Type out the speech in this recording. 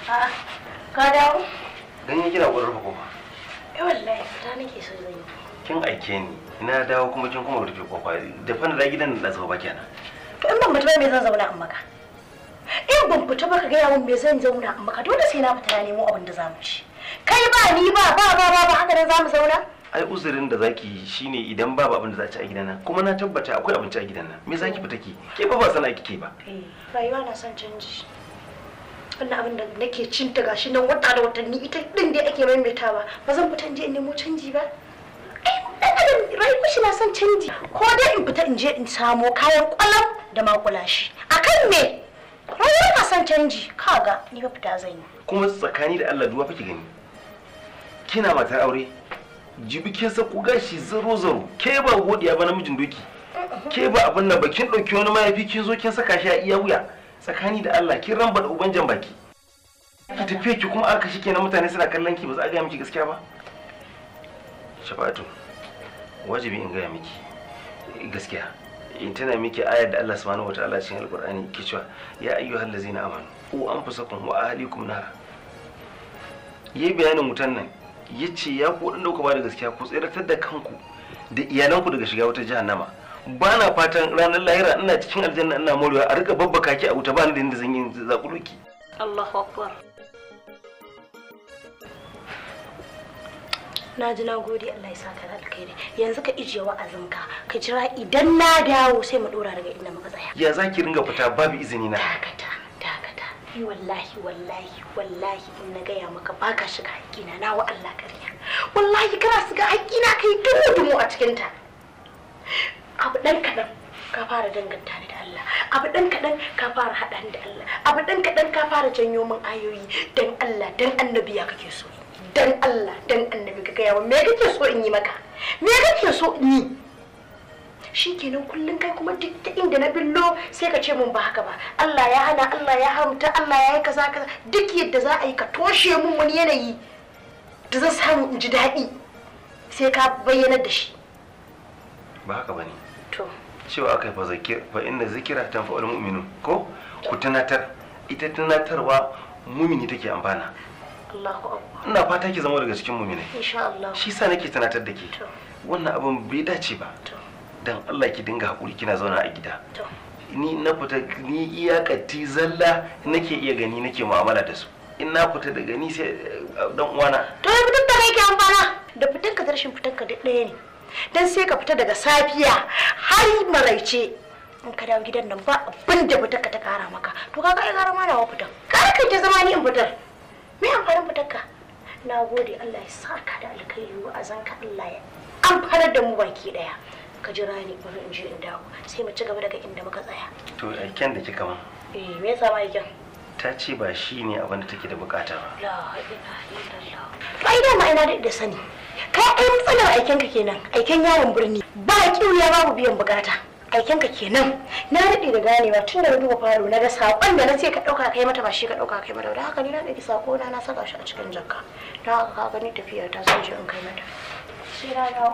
A'a, ka dawo? Ganin kina gurin rufe kofa. Eh wallahi fita nake so zan yi. Kin aike ni, ina dawo kuma kin kuma rufe kofa. Da fa na gidan da zuwa ba kenan. To in ban fita ba me zan zauna in maka? In ban fita ba ka gaya min me zan zauna in maka? Dole sai na fita na nemo abin da zamu ci. Kai ba ni ba ba ba ba haka nan zamu zauna? Ai uzurin da zaki yi shine idan babu abin da za a ci a gidan nan, kuma na tabbata akwai abinci a gidan nan. Me zaki fita ki? Ke ba ba sana kike ba. Eh, rayuwa na son canji. Wannan abin da nake cin ta gashi nan wata da watanni ita din dai ake maimaitawa. Ba zan fita in je in nemo canji ba. Ai dan adam rayuwar shi na son canji. Ko dai in fita in je in samo kayan kwalam da makulashi. Akan me? Rayuwar na son canji. Kaga ni ba fita zan yi. Kuma tsakani da Allah duwa fa ki gani. Kina matar aure. Jibi kin sako gashi zaro zaro. Ke ba godiya ba namijin doki. Ke ba abin nan ba kin dauki wani mayafi kin zo kin saka shi a iya wuya. Tsakani da Allah kin ramba da uban jan baki. Ki tafiye ki kuma aka shi kenan mutane suna kallon ki ba za a gaya miki gaskiya ba. Shafa'atu, wajibi in gaya miki gaskiya. In tana miki ayar da Allah subhanahu wataala cikin Alƙur'ani ke cewa ya ayyuhal ladzina amanu qu anfusakum wa ahlikum nara. Yayi bayanin wutan nan yace ya ku wadanda kuka bada gaskiya ku tsiratar da kanku da iyalanku daga shiga wata jahannama. Ba na fatan ranar lahira ina cikin aljanna ina morewa a rika babbaka ki a wuta ba ni da inda zan yi zakuluki. Allahu akbar. Na ji na gode Allah ya saka da alkhairi. Yanzu ka ijiye wa'azinka ka jira idan na dawo sai mu dora daga inda muka tsaya. Ya zaki ringa fita babu izini na? Dakata, dakata. Ni wallahi wallahi wallahi in na gaya maka baka shiga haƙƙina na wa Allah ƙarya. Wallahi kana shiga haƙƙina kai dumu dumu a cikin ta. Abu ɗan kaɗan ka fara danganta ni da Allah, abu ɗan kaɗan ka fara haɗa ni da Allah, abu ɗan kaɗan ka fara janyo min ayoyi. Dan Allah dan annabi ya kake so, dan Allah dan annabi ka gaya min me kake so in yi maka, me kake so in yi? Shikenan kullun kai kuma duk ta inda na billo sai ka ce mun ba haka ba. Allah ya hana, Allah ya haramta, Allah ya yi kaza kaza. Duk yadda za a yi ka toshe mun wani yanayi da zan samu in ji daɗi sai ka bayyanar da shi. Ba haka bane. To cewa aka fa zakir fa inna zikra tanfa'ul mu'minun ko ku tunatar, ita tunatarwa mumini take amfana. Allahu akbar. Ina fata ki zama daga cikin mu'minai insha Allah. Shi sa nake tunatar da ke. Wannan abin bai dace ba. Dan Allah ki dinga hakuri kina zauna a gida. To ni na fita ni iyakati zalla nake iya gani nake mu'amala da su. In na fita daga ni sai dan uwana. To ya fitar da kai ke amfana da fitanka da rashin fitanka duk ɗaya ne. Dan sai ka fita daga safiya har maraice in ka dawo gidan nan ba abin da fitar ka ta kara maka. To kaga ai gara ma nawa fitan. Kar ka ta zama ni in fitar. Me amfanin fitar ka? Na gode Allah ya saka da alkhairi wa'azanka Allah ya amfanar da mu baki daya. Ka jira ni bari in je in dawo sai mu ci gaba daga inda muka tsaya. To aiken da kika man. Eh me yasa ma aiken? Ta ce ba shi ne abin da take da bukata ba. La ilaha illallah. To ai dama ina da sani. Kai ai matsalar aiken ka kenan, aiken yawon birni. Ba kiwiya babu biyan bukata. Aiken ka kenan. Na daɗe da ganewa tun da na duba falo na ga saƙon da na ce ka ɗauka kai mata ba shi ka ɗauka kai mata. Da haka ni na ɗauki saƙo na na saka shi a cikin jakka. Da haka ka gani tafiya ta zan je in kai mata. Sai na dawo.